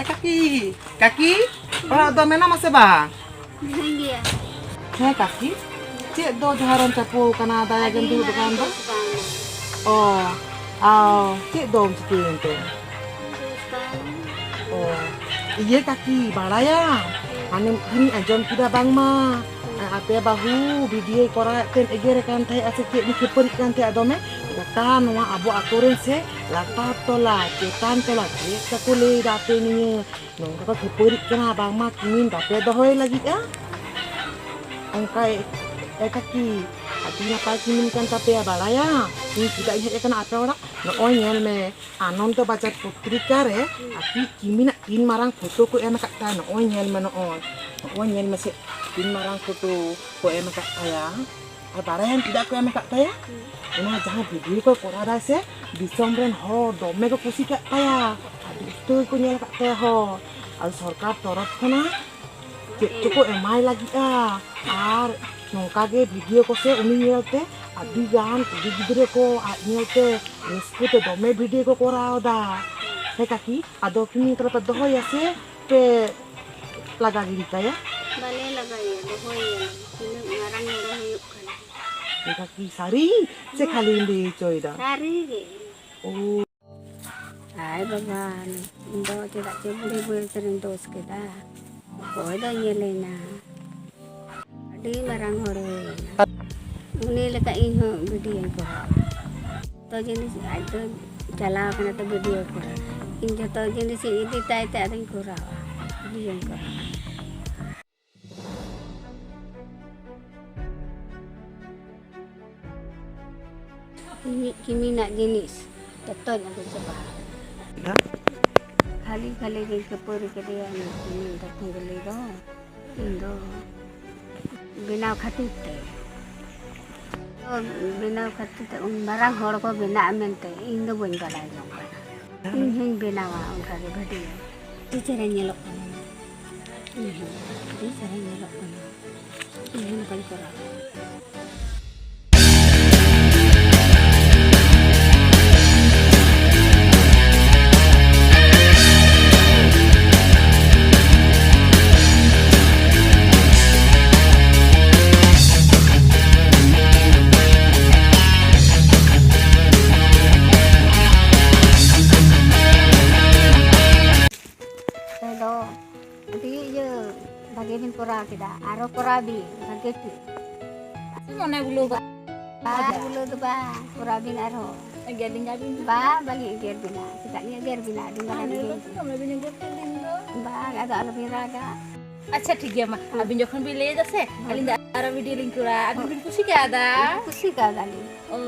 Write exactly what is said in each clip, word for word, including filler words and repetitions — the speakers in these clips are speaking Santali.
ᱮ ᱠᱟᱠᱤ, ᱠᱟᱠᱤ, ᱚᱲᱟᱜ ᱫᱚ ᱢᱮᱱᱟᱢᱟ ᱥᱮ ᱵᱟᱝ? ᱢᱮᱱᱟᱜ ᱜᱮᱭᱟ᱾ ᱦᱮᱸ ᱠᱟᱠᱤ, ᱪᱮᱫ ᱫᱚ ᱡᱟᱦᱟᱸ ᱨᱮᱢ ᱪᱟᱯᱚ ᱟᱠᱟᱱᱟ, ᱫᱟᱭᱟ ᱜᱮᱢ ᱫᱩᱲᱩᱵ ᱟᱠᱟᱱ ᱫᱚ? ᱚ, ᱟᱣ, ᱪᱮᱫ ᱫᱚᱢ ᱪᱤᱠᱟᱹᱭᱮᱱ ᱛᱮ? ᱚ, ᱤᱭᱟᱹ ᱠᱟᱠᱤ, ᱵᱟᱲᱟᱭᱟᱢ? ᱦᱟᱱᱮ ᱢᱤᱫ ᱫᱤᱱᱤᱧ ᱟᱸᱡᱚᱢ ᱠᱮᱫᱟ ᱵᱟᱝᱢᱟ, ᱟᱯᱮ ᱵᱟᱹᱦᱩ ᱵᱷᱤᱰᱤᱭᱳᱭ ᱠᱚᱨᱟᱣᱮᱫ ᱛᱮᱢ ᱮᱜᱮᱨᱮ ᱠᱟᱱ ᱛᱟᱦᱮᱸᱫ, ᱥᱮ ᱪᱮᱫ ᱮᱢ ᱠᱷᱟᱹᱯᱟᱹᱨᱤᱜ ᱠᱟᱱ ᱛᱟᱦᱮᱸᱫ ᱫᱚᱢᱮ? ᱜᱚᱴᱟ ᱱᱚᱣᱟ ᱟᱵᱚ ᱟᱛᱳ ᱨᱮᱱ ᱥᱮ ᱞᱟᱛᱟᱨ ᱴᱚᱞᱟ, ᱪᱮᱛᱟᱱ ᱴᱚᱞᱟ, ᱪᱮᱫ ᱛᱟᱠᱚ ᱞᱟᱹᱭ ᱫᱟ ᱟᱯᱮ ᱱᱤᱭᱟᱹ? ᱱᱚᱝᱠᱟ ᱠᱚ ᱠᱷᱟᱹᱯᱟᱹᱨᱤᱜ ᱠᱟᱱᱟ, ᱵᱟᱝᱢᱟ ᱠᱤᱢᱤᱱ ᱵᱟᱯᱮ ᱫᱚᱦᱚᱭ ᱞᱟᱹᱜᱤᱫᱼᱟ᱾ ᱚᱱᱠᱟ ᱮ-, ᱮ ᱠᱟᱠᱤ, ᱟᱹᱰᱤ ᱱᱟᱯᱟᱭ ᱠᱤᱢᱤᱱ ᱠᱟᱱ ᱛᱟᱯᱮᱭᱟ, ᱵᱟᱲᱟᱭᱟᱢ? ᱤᱧ ᱪᱮᱫᱟᱜ ᱤᱧ ᱦᱮᱡ ᱟᱠᱟᱱᱟ ᱟᱯᱮ ᱚᱲᱟᱜ? ᱱᱚᱜᱼᱚᱭ ᱧᱮᱞ ᱢᱮ, ᱟᱱᱚᱱᱫᱚ ᱵᱟᱡᱟᱨ ᱯᱚᱛᱨᱤᱠᱟ ᱨᱮ ᱟᱯᱮ ᱠᱤᱢᱤᱱᱟᱜ ᱛᱤᱱ ᱢᱟᱨᱟᱝ ᱯᱷᱳᱴᱳ ᱠᱚ ᱮᱢ ᱟᱠᱟᱫ ᱛᱟᱭ᱾ ᱱᱚᱜᱼᱚᱭ ᱧᱮᱞ ᱢᱮ, ᱱᱚᱜᱼᱚᱭ, ᱱᱚᱜᱼᱚᱭ ᱧᱮᱞ ᱢᱮᱥᱮ, ᱛᱤᱱ ᱢᱟᱨᱟᱝ ᱯᱷᱳᱴᱳ ᱠᱚ ᱮᱢ ᱟᱠᱟᱫ ᱛᱟᱭᱟ᱾ ᱟᱨ ᱵᱟᱲᱟᱭᱟᱢ ᱪᱮᱫᱟᱜ ᱠᱚ ᱮᱢ ᱟᱠᱟᱫ ᱛᱟᱭᱟ? ᱦᱩᱸ᱾ ᱚᱱᱟ ᱡᱟᱦᱟᱸ ᱵᱷᱤᱰᱤᱭᱳ ᱠᱚᱭ ᱠᱚᱨᱟᱣ ᱫᱟᱭ ᱥᱮ, ᱫᱤᱥᱚᱢ ᱨᱮᱱ ᱦᱚᱲ ᱫᱚᱢᱮ ᱠᱚ ᱠᱩᱥᱤ ᱠᱟᱜ ᱛᱟᱭᱟ, ᱟᱹᱰᱤ ᱩᱥᱛᱟᱹᱨ ᱜᱮᱠᱚ ᱧᱮᱞ ᱟᱠᱟᱫ ᱛᱟᱭᱟ ᱦᱚᱲ᱾ ᱟᱨ ᱥᱚᱨᱠᱟᱨ ᱛᱚᱨᱚᱯ ᱠᱷᱚᱱᱟᱜ ᱪᱮᱫ ᱪᱚᱠᱚ ᱮᱢᱟᱭ ᱞᱟᱹᱜᱤᱫᱼᱟ᱾ ᱟᱨ ᱱᱚᱝᱠᱟ ᱜᱮ ᱵᱷᱤᱰᱤᱭᱳ ᱠᱚ ᱥᱮ ᱩᱱᱤ ᱧᱮᱞᱛᱮ ᱟᱹᱰᱤ ᱜᱟᱱ ᱠᱩᱲᱤ ᱜᱤᱫᱽᱨᱟᱹ ᱠᱚ ᱟᱡ ᱧᱮᱞᱛᱮ ᱨᱟᱹᱥᱠᱟᱹ ᱛᱮ ᱫᱚᱢᱮ ᱵᱷᱤᱰᱤᱭᱳ ᱠᱚ ᱠᱚᱨᱟᱣ ᱮᱫᱟ᱾ ᱦᱮᱸ ᱠᱟᱠᱤ, ᱟᱫᱚ ᱠᱤ ᱱᱤᱛ ᱨᱮᱯᱮ ᱫᱚᱦᱚᱭᱟ ᱥᱮ ᱯᱮ ᱞᱟᱜᱟ ᱜᱤᱰᱤ ᱠᱟᱭᱟ? ᱵᱟᱞᱮ ᱞᱟᱜᱟᱭᱮᱭᱟ, ᱫᱚᱦᱚᱭᱮᱭᱟᱞᱮ᱾ ᱛᱤᱱᱟᱹᱜ ᱢᱟᱨᱟᱝ ᱦᱚᱲᱮ ᱦᱩᱭᱩᱜ ᱠᱟᱱᱟ᱾ ᱮ ᱠᱟᱠᱤ, ᱥᱟᱹᱨᱤ ᱥᱮ ᱠᱷᱟᱹᱞᱤᱢ ᱞᱟᱹᱭ ᱦᱚᱪᱚᱭᱮᱫᱟ? ᱥᱟᱹᱨᱤ ᱜᱮ᱾ ᱳ᱾ ᱟᱭ ᱵᱟᱵᱟ, ᱤᱧ ᱫᱚ ᱪᱮᱫᱟᱜ ᱪᱚ ᱵᱩᱲᱦᱤ ᱵᱚᱭᱮᱥ ᱨᱤᱧ ᱫᱳᱥ ᱠᱮᱫᱟ᱾ ᱚᱠᱚᱭ ᱫᱚᱭ ᱧᱮᱞᱮᱧᱟ? ᱟᱹᱰᱤ ᱢᱟᱨᱟᱝ ᱦᱚᱲᱮ ᱦᱩᱭᱮᱱᱟ᱾ ᱩᱱᱤ ᱞᱮᱠᱟ ᱤᱧ ᱦᱚᱸ ᱵᱷᱤᱰᱤᱭᱳᱧ ᱠᱚᱨᱟᱣᱟ᱾ ᱡᱚᱛᱚ ᱡᱤᱱᱤᱥ ᱟᱡ ᱫᱚ ᱪᱟᱞᱟᱣ ᱠᱟᱱᱟ ᱛᱚ ᱵᱷᱤᱰᱤᱭᱳ ᱠᱚᱨᱟᱣ᱾ ᱤᱧ ᱡᱚᱛᱚ ᱡᱤᱱᱤᱥ ᱤᱧ ᱤᱫᱤ ᱛᱟᱭ ᱛᱮ ᱟᱫᱚᱧ ᱠᱚᱨᱟᱣᱟ, ᱵᱷᱤᱰᱤᱭᱳᱧ ᱠᱚᱨᱟᱣᱟ᱾ ᱤᱧᱤᱡ ᱠᱤᱢᱤᱱᱟᱜ ᱡᱤᱱᱤᱥ ᱡᱚᱛᱚᱧ ᱟᱹᱜᱩ ᱪᱟᱵᱟ᱾ ᱠᱷᱟᱹᱞᱤ ᱠᱷᱟᱹᱞᱤ ᱜᱤᱧ ᱠᱷᱟᱹᱯᱟᱹᱨᱤ ᱠᱮᱫᱮᱭᱟ ᱩᱱᱤ ᱠᱤᱢᱤᱱ ᱫᱚ ᱠᱩᱸᱫᱽᱞᱤ ᱫᱚ᱾ ᱤᱧ ᱫᱚ ᱵᱮᱱᱟᱣ ᱠᱷᱟᱹᱛᱤᱨ ᱛᱮ, ᱵᱮᱱᱟᱣ ᱠᱷᱟᱹᱛᱤᱨ ᱛᱮ ᱩᱱ ᱢᱟᱨᱟᱝ ᱦᱚᱲ ᱠᱚ ᱵᱮᱱᱟᱜᱼᱟ ᱢᱮᱱᱛᱮ ᱤᱧ ᱫᱚ ᱵᱟᱹᱧ ᱵᱟᱰᱟᱭ ᱡᱚᱝ ᱠᱟᱱᱟ᱾ ᱤᱧ ᱦᱚᱸᱧ ᱵᱮᱱᱟᱣᱟ ᱚᱱᱠᱟ ᱜᱮ ᱵᱷᱤᱰᱤᱭᱳ᱾ ᱟᱹᱰᱤ ᱪᱮᱦᱨᱟ ᱧᱮᱞᱚᱜ ᱠᱟᱱᱟ᱾ ᱤᱧ ᱦᱚᱸ ᱟᱹᱰᱤ ᱪᱮᱦᱨᱟ ᱧᱮᱞᱚᱜ ᱠᱟᱱᱟ᱾ ᱤᱧ ᱦᱚᱸ ᱱᱚᱝᱠᱟᱧ ᱠᱚᱨᱟᱣᱟ᱾ ᱟᱯᱮ ᱫᱚ ᱟᱹᱰᱤ ᱤᱭᱟᱹ ᱵᱷᱟᱜᱮ ᱵᱤᱱ ᱠᱚᱨᱟᱣ ᱠᱮᱫᱟ, ᱟᱨᱚ ᱠᱚᱨᱟᱣ ᱵᱤᱱ ᱵᱷᱟᱜᱮ ᱴᱷᱤᱠ᱾ ᱢᱚᱱᱮ ᱵᱩᱞᱟᱹᱣ ᱠᱟᱜ᱾ ᱵᱟᱝ ᱵᱩᱞᱟᱹᱣ ᱫᱚ ᱵᱟᱝ, ᱠᱚᱨᱟᱣ ᱵᱤᱱ ᱟᱨᱦᱚᱸ᱾ ᱮᱜᱮᱨ ᱞᱤᱧᱟ ᱵᱤᱱ? ᱵᱟᱝ, ᱵᱟᱹᱞᱤᱧ ᱮᱜᱮᱨ ᱵᱤᱱᱟ᱾ ᱪᱮᱫᱟᱜ ᱞᱤᱧ ᱮᱜᱮᱨ ᱵᱤᱱᱟ? ᱟᱹᱰᱤ ᱢᱟᱨᱟᱝ ᱟᱨ ᱱᱤᱭᱟᱹ ᱤᱭᱟᱹ᱾ ᱵᱟᱨ ᱫᱚ ᱫᱚᱢᱮ ᱵᱤᱱ ᱮᱜᱮᱨ ᱠᱮᱫ ᱞᱤᱧ ᱫᱚ᱾ ᱵᱟᱝ, ᱟᱫᱚ ᱟᱞᱚᱵᱤᱱ ᱨᱟᱜᱟ᱾ ᱟᱪᱪᱷᱟ, ᱴᱷᱤᱠ ᱜᱮᱭᱟ, ᱢᱟ᱾ ᱦᱮᱸ᱾ ᱟᱹᱵᱤᱱ ᱡᱚᱠᱷᱚᱱ ᱵᱤᱱ ᱞᱟᱹᱭ ᱮᱫᱟ ᱥᱮ, ᱦᱮᱸ᱾ ᱟᱹᱞᱤᱧ ᱫᱚ ᱟᱨᱚ ᱵᱷᱤᱰᱤᱭᱳ ᱞᱤᱧ ᱠᱚᱨᱟᱣᱟ᱾ ᱟᱹᱵᱤᱱ ᱵᱤᱱ ᱠᱩᱥᱤ ᱠᱟᱣᱫᱟ? ᱠᱩᱥᱤ ᱠᱟᱣᱫᱟᱞᱤᱧ᱾ ᱚ,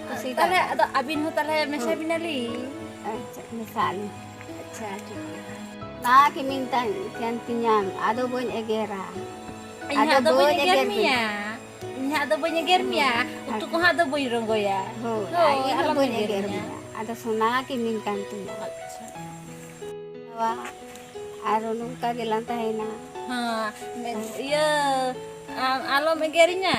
ᱠᱩᱥᱤ ᱛᱟᱦᱞᱮ ᱠᱟᱣᱫᱟᱞᱤᱧ᱾ ᱟᱫᱚ ᱟᱹᱵᱤᱱ ᱦᱚᱸ ᱛᱟᱦᱞᱮ ᱢᱮᱥᱟ ᱦᱮᱸ᱾ ᱵᱤᱱᱟᱞᱤᱧ? ᱟᱪᱪᱷᱟ, ᱢᱮᱥᱟᱜ ᱟᱹᱞᱤᱧ᱾ ᱟᱪᱪᱷᱟ, ᱴᱷᱤᱠ ᱜᱮᱭᱟ᱾ ᱚᱱᱟ ᱠᱤ ᱢᱮᱱᱛᱟᱹᱧ ᱠᱟᱱ ᱛᱤᱧᱟᱹᱢ, ᱟᱫᱚ ᱵᱟᱹᱧ ᱮᱜᱮᱨᱟ᱾ ᱤᱧ ᱟᱫᱚ ᱦᱟᱸᱜ ᱫᱚ ᱵᱟᱹᱧ ᱵᱟᱹᱧ ᱮᱜᱮᱨ ᱮᱜᱮᱨ ᱢᱮᱭᱟ᱾ ᱵᱤᱱᱟ᱾ ᱤᱧ ᱦᱟᱸᱜ ᱫᱚ ᱵᱟᱹᱧ ᱮᱜᱮᱨ ᱢᱮᱭᱟ᱾ ᱦᱳᱭ᱾ ᱩᱛᱩ ᱠᱚᱦᱚᱸ ᱟᱫᱚ ᱵᱟᱹᱧ ᱨᱚᱝᱜᱚᱭᱟ᱾ ᱦᱳᱭ, ᱦᱳᱭ, ᱟᱨ ᱤᱧ ᱦᱚᱸ ᱟᱞᱚᱢ ᱵᱟᱹᱧ ᱮᱜᱮᱨ ᱮᱜᱮᱨ ᱢᱮᱭᱟ᱾ ᱢᱮᱭᱟ᱾ ᱟᱫᱚ ᱥᱚᱱᱟ ᱠᱤᱢᱤᱱ ᱠᱟᱱ ᱛᱤᱧᱟ᱾ ᱟᱪᱪᱷᱟ᱾ ᱵᱟᱵᱟ, ᱟᱨᱚ ᱱᱚᱝᱠᱟ ᱜᱮᱞᱟᱝ ᱛᱟᱦᱮᱱᱟ᱾ ᱦᱮᱸ, ᱢᱮ-, ᱤᱭᱟᱹ, ᱟᱢ ᱟᱞᱚᱢ ᱮᱜᱮᱨᱤᱧᱟ᱾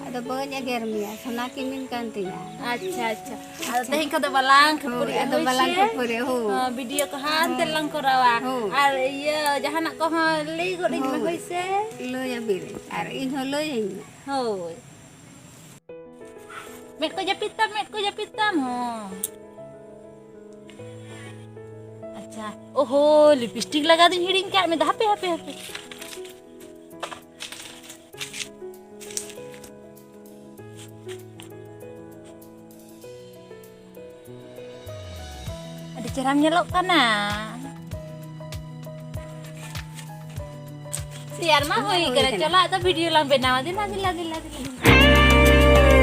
ᱟᱫᱚ ᱵᱟᱹᱧ ᱮᱜᱮᱨ ᱢᱮᱭᱟ, ᱥᱚᱱᱟ ᱠᱤᱢᱤᱱ ᱠᱟᱱ ᱛᱤᱧᱟ᱾ ᱟᱪᱪᱷᱟ, ᱟᱪᱪᱷᱟ᱾ ᱟᱫᱚ ᱟᱪᱪᱷᱟ᱾ ᱛᱮᱦᱮᱧ ᱠᱷᱚᱱ ᱫᱚ ᱵᱟᱞᱟᱝ ᱦᱳᱭ, ᱠᱷᱟᱹᱯᱟᱹᱨᱤᱜᱼᱟ, ᱟᱫᱚ ᱦᱳᱭ ᱵᱟᱞᱟᱝ ᱥᱮ? ᱠᱷᱟᱹᱯᱟᱹᱨᱤᱜᱼᱟ, ᱦᱳᱭ᱾ ᱦᱮᱸ, ᱵᱷᱤᱰᱤᱭᱳ ᱠᱚ ᱦᱟᱱᱛᱮ ᱦᱳᱭ᱾ ᱞᱟᱝ ᱠᱚᱨᱟᱣᱟ᱾ ᱦᱳᱭ᱾ ᱟᱨ ᱤᱭᱟᱹ, ᱡᱟᱦᱟᱱᱟᱜ ᱠᱚᱦᱚᱸ ᱞᱟᱹᱭ ᱜᱚᱫ ᱟᱹᱧ ᱢᱮ, ᱦᱳᱭ᱾ ᱦᱳᱭ ᱥᱮ? ᱞᱟᱹᱭ ᱟᱹᱵᱤᱱ, ᱟᱨ ᱤᱧ ᱦᱚᱸ ᱞᱟᱹᱭᱟᱹᱧ ᱢᱮ᱾ ᱦᱳᱭ᱾ ᱢᱮᱫ ᱠᱚ ᱡᱟᱹᱯᱤᱫ ᱛᱟᱢ, ᱢᱮᱫ ᱠᱚ ᱡᱟᱹᱯᱤᱫ ᱛᱟᱢ, ᱦᱚᱸ᱾ ᱟᱪᱪᱷᱟ, ᱳᱦᱳ, ᱞᱤᱯᱤᱥᱴᱤᱠ ᱞᱟᱜᱟᱣ ᱫᱩᱧ ᱦᱤᱲᱤᱧ ᱠᱟᱜ ᱢᱮᱫᱚ, ᱦᱟᱯᱮ, ᱦᱟᱯᱮ, ᱦᱟᱯᱮ᱾ ᱟᱹᱰᱤ ᱪᱮᱦᱨᱟᱢ ᱧᱮᱞᱚᱜ ᱠᱟᱱᱟ᱾ ᱛᱮᱭᱟᱨ ᱢᱟ ᱦᱩᱭ ᱦᱩᱭ ᱠᱟᱱᱟ, ᱠᱟᱱᱟ᱾ ᱪᱚᱞᱚ ᱟᱫᱚ ᱵᱷᱤᱰᱤᱭᱳ ᱞᱟᱝ ᱵᱮᱱᱟᱣᱟ, ᱫᱮᱞᱟ, ᱫᱮᱞᱟ, ᱫᱮᱞᱟ, ᱫᱮᱞᱟ᱾